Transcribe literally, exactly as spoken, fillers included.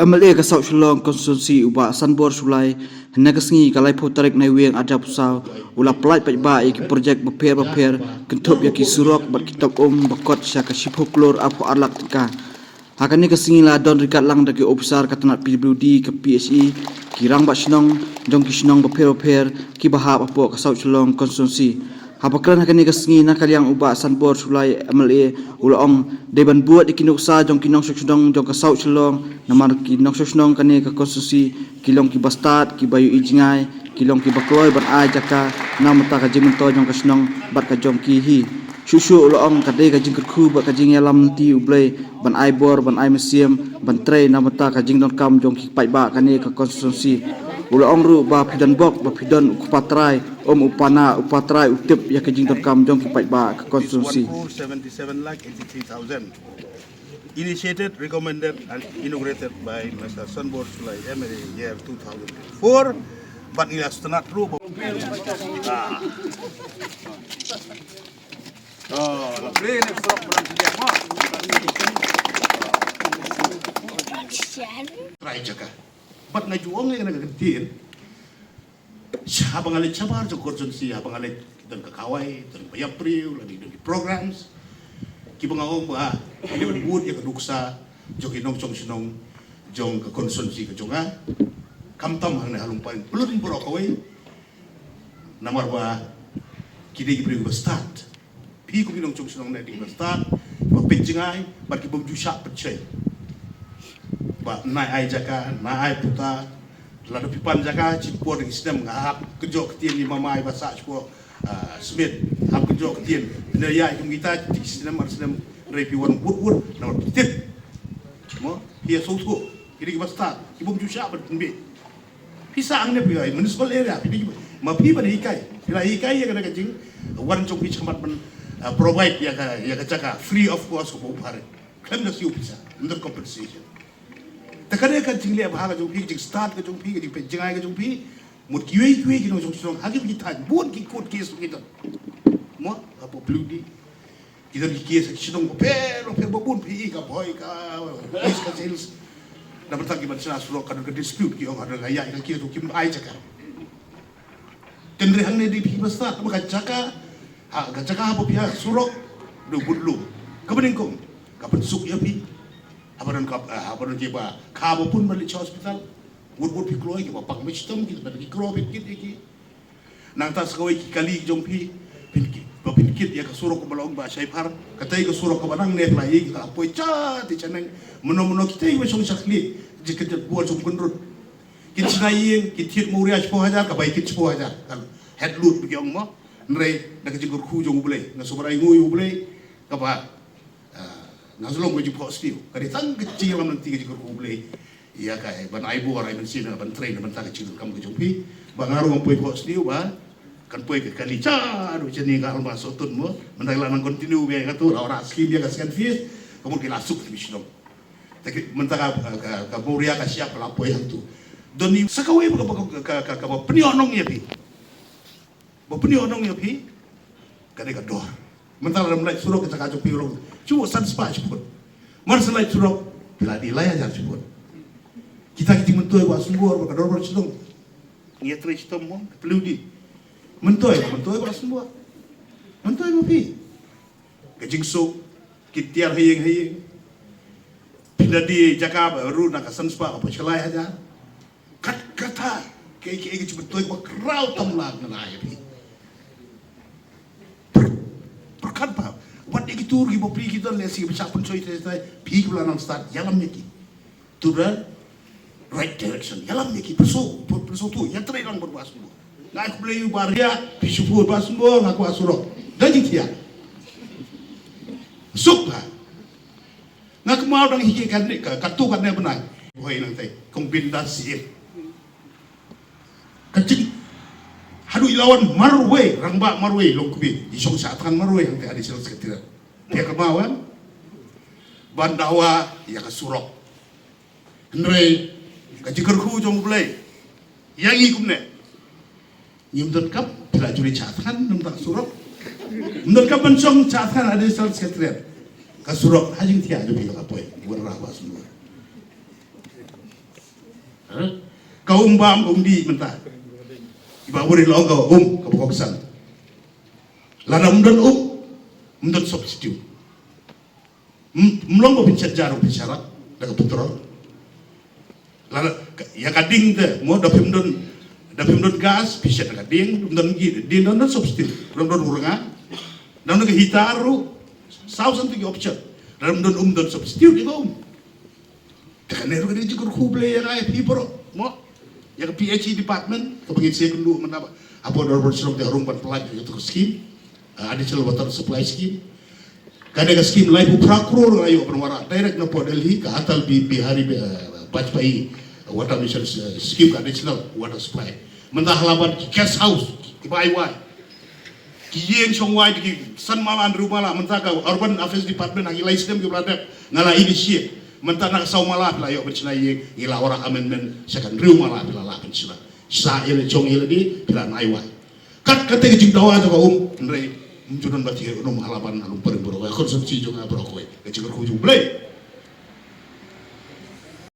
M L A ka South Shillong Constituency u Bah Sanbor Shullai, hynne ka sngi ka laiphew tarik Naiwieng arhajar arphew saw, u la pyllait paidbah ïa ki projek bapher bapher, kynthup ïa ki surok bad ki tap um ba kot sha ka shiphew klur arphew ar lak tyngka. Ha kane ka sngi la don ryngkat lang da ki ophisar ka tnat P W D, ka P H E, ki rangbah shnong jong ki shnong bapher bapher kiba hap hapoh ka South Shillong Constituency. Haba kren ha kane ka sngi na ka liang u Bah Sanbor Shullai M L A u la ong, dei ban bud ïa ki nuksa jong ki nongshong shnong jong ka South Shillong, namar ki nongshong shnong kane ka constituency ki long kiba stad, kiba ïohi jngai, ki long kiba kloi ban ai jaka na bynta ka jingmyntoi jong ka shnong bad ka jong ki hi. Shuh shuh u la ong ka dei ka jingkyrkhu bad ka jingïalam lynti U Blei ban ai bor, ban ai mynsiem, ban trei na bynta ka jingdonkam jong ki paidbah kane ka constituency. U la ong ruh ba phi don bok, ba phi don u kpa trai, um u pana, u kpa trai u tip ïa ka jingdonkam jong ki paidbah ka constituency. One crore seventy-seven lakh eighty-three thousand. Initiated, recommended and inaugurated by Mister Sanbor Shullai M L A year two thousand four. Bad ngi la sngewtynnat ruh ba trai jaka. Bad nga ju ong ïa kane ka ktien, haba nga leit shabar jong constituency, haba nga leit don ka kawei, don ka ïapriew, lane don ki programs, kiba nga ong ba ngi dei ban bud ïa ka nuksa jong ki nongshong shnong jong ka constituency ka jong nga. Khamtam hangne ha Lum Pain, pynlut baroh kawei. Namar ba ki dei ki briew ba stad. Phi kum ki nongshong shnong ne dei ba stad, ba peit jngai bad ki bym ju shah pynshoi. Ba nai ai jaka, nai ai puta. Lada phi pan jaka, shi por dang snem nga hap kynjoh ktien ïa ma mai ba sah shi por, ah, smit. Hap kynjoh ktien. Phin ïa ïa kum kita, shi snem ar snem, hynrei phi wan wut wut, namar phi tip. Mo, phi ïa sngewthuh, ki dei kiba stad, ki bym ju shah ban pynbeit. Phi sah hangne phi ïa municipal area, phi dei kiba, ma phi ban hikai, phi la hikai ïa kane ka jingwan jong phi shakhmat ban, ah, provide ïa ka, ïa ka jaka free of cost, kaba u pare. Khlem da siew pisa, under compensation. Te kane ka jingleh bha ka jong phi, ka jingstad ka jong phi, ka jingpeit jngai ka jong phi, mut kiwei kiwei ki nongshong shnong ha kiwei ki thaiñ, bun ki court case ki don. Mo, hapoh Paliudi. Ki don ki case ha ki shnong bapher bapher, babun phi i ka Bhoi, ka East, ka Jails. Na bynta ki ban shna surok, ka don ka dispute, ki ong ka don ka ïaid ka case ruh kim ai jaka. Te hynrei hangne dei phi ba stad, namar ka jaka, ha, ka jaka haba phi ïaid surok, dei bud lum. Kaba nyngkong, ka pynsuk ïa phi. Haba don ka, eh, haba don kiba kha ba pun ban leit sha hospital. Wut wut phi kloi, kiba pang ba shitom, kiba don ki kro bit kit ïa ki. Nangta sa kawei ki kali jong phi, phin kit, ba phin kit ïa ka surok kaba long ba shai phar. Katei ka surok kaba nangne phi la ïohi, kita poi sha te shaneng. Mano mano kitei ba shong sha khlieh, jingkynjat bor jong kynrut. Kin shna ïing, kin thied mawria shiphew hajar, ka bai kit shiphew hajar. Ka het lut ba ki ong mo. Hynrei da ka jingkyrkhu jong U Blei, nga sngewbha ainguh ïa U Blei, kaba, ah, nga shu long ka jingphohsniew. Ka dei tang ka jingïalam lynti, ka jingkyrkhu U Blei ïa ka, eh, ban ai bor, ai mynsiem, ban trei na bynta ka jingdonkam ka jong phi. Ba nga ruh ngam poi phohsniew ba kan poi ka kali sha, ruh jani ka Alma Sotun mo. Mynta la nang continue ba nga tu la ora skim ïa ka second phase. Ka mut ki la suk ki shnong. Te ki, mynta ka, ka, ka mawria ka shyiap ka la poi hangtu. Don i sa kawei ba ka, ba ka, ka, ka, kaba pynïoh nong ïa phi. Ba pynïoh nong ïa phi, ka dei ka dor. Mynta lada ym lait surok ka jaka jong phi u long shu san spah shi phut. Mar shu lait surok, phi la dei lai hajar shi phut. Kita ki jingmyntoi Bah Sumbor, ba ka dorbar shnong. Ngi ïatrei shitom mo, ka Paliudi. Myntoi, myntoi Bah Sumbor. Myntoi mo phi. Ka jingsuk, ki tiar ha ïing ha ïing. Phi la dei jaka ba ruh na ka san spah, ka poi sha lai hajar. Kat kata, kaei kaei ka jingmyntoi ba khraw tam lang nga ai ïa phi. Pyrkhat ba, wat ïa ki tur ki bapli ki don lehse ba shah pynshoi te te, phi kiba la nang stad, ïalam ïa ki. To the right direction, ïalam ïa ki, pynshoi, pynshoi tu, ïatrei lang bad Bah Sumbor. Nga ai khublei ïa u Bah Ria, phi shu pur Bah Sumbor, nga kwah surok. Da jingthiah. Suk ba. Nga kynmaw dang hi ka ne, ka, katu ka ne bnai. Hoi nangtai, kong Binda Siem. Ka jing, haduh i la wan marwei, rangbah marwei, long kmie, i shong sha than marwei, hangtai additional secretary. Phi kynmaw em? Ban dawa, ïa ka surok. Hynrei, ka jingkyrkhu jong U Blei. Ïa ngi kumne. Ngim donkam, phi la ju leit sha than, nam ta surok. Ngim donkam ban shong sha than, additional secretary. Ka surok, ha jingthiah jong phi ka la poi, wanrah Bah Sumbor. Ka um bam um dih mynta. Iba buri long ka um ka bokok san. Lada um don um, um don substitute. Mlong ba pynshad jar pynshad da ka petrol. Lada ïa ka ding te mo da phim don, da phim don gas pynshad da ka ding, um don gi ding, don don substitute, don don uranga, don don ka hitar ru, saw san tu ki option. Lada um don um don substitute ïa ka um. Te kane ruh ka dei jingkyrkhu Blei ïa nga ïa phi baroh mo. Ïa ka P H E department kaba ngin sa ïakynduh mynta ba hapoh dorbar shnong te harum ban pynlait ïa ka skim, uh, additional water supply scheme. Kane ka skim laiphew phra klur nga ïoh ban wanrah direct na pdeng Delhi ka Atal Bi- Bihari, uh, Vajpayee water mission, uh, scheme ka additional water supply. Mynta ha Laban ki guest house kiba ai wai, ki ïing shong wai ki san mala hynriew mala. Mynta ka Urban Affairs Department ha ki lai snem kiba la dep nga la initiate. Mynta na ka saw mala phi la ïoh ban shna ïing, ngi la wanrah amendment sha ka hynriew mala phi la lah ban shna. Sa ïa la jong ïa la dei phi la nai wai. Kat kata ka jingdawa jong ka um, hynrei ym ju don ba thied um ha Laban ha Lumpur baroh, ka constituency jong nga baroh kawei. Ka jingkyrkhu jong U Blei.